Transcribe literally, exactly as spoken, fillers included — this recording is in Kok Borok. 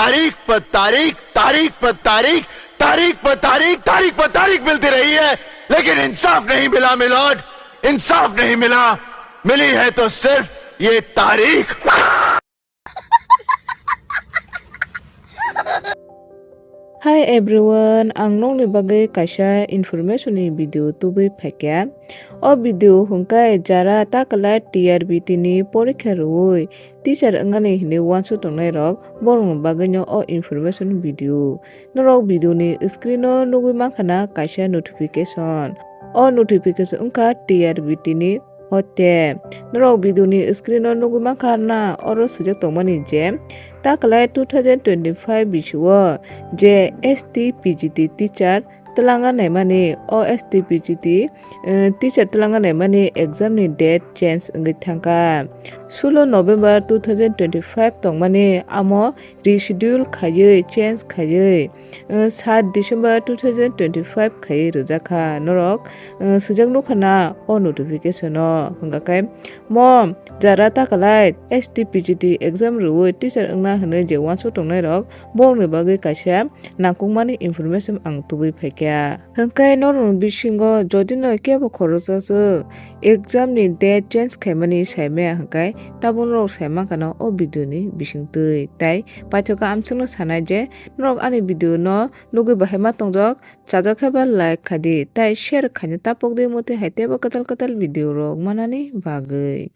तारीख पर तारीख, तारीख पर तारीख, तारीख पर तारीख, तारीख पर तारीख मिलती रही है, लेकिन इंसाफ नहीं मिला मिलोड, इंसाफ नहीं मिला। मिली है तो सिर्फ ये तारीख। Hi everyone, ang nokni bagwi kaisa information ni video tubui phaikha. O video hwnkhe jara takalai T R B T ni porikha rwui teacher wngnani hinwi uansuk tongnai rok borokni bagwino o information video. Norok video ni screen o nugwi mankha na kaisa notification. O notification wngkha T R B T ni hote. Norok video ni screen o nugwi mankha na oro swijak tongmani je takalai two thousand twenty-five bisio je S T P G T teacher twlangna naimani, o S T P G T, eh, teacher twlangna naimani exam ni date change wngwi thangkha. Sulo November two thousand twenty-five tongmani amo reschedule khaiwi, change khaiwi, eh, sat December two thousand twenty-five khaiwi rwjakha. Norok, eh, swijak nukha na o notification o, hwnkha khe mo jara takalai S T P G T exam rwui teacher wngna hinwi je uansuk tongnai rok, borokni bagwi kaisa nangkukmani information ang tubui phaikha. Hwnkhe norokni bisingo jodi no kebo khoroksa swk exam ni date change khaimani saimaya hwnkhe tabuk norok saimankha no o video ni bisingtwi. Tai paithago amsukno sanai je norok ani video no nugwi bahai ma tongjak, chajak khe ba like khaidi tai share khaina tapokdi, motwi hai teibo kwtal kwtal video rok manani bagwi.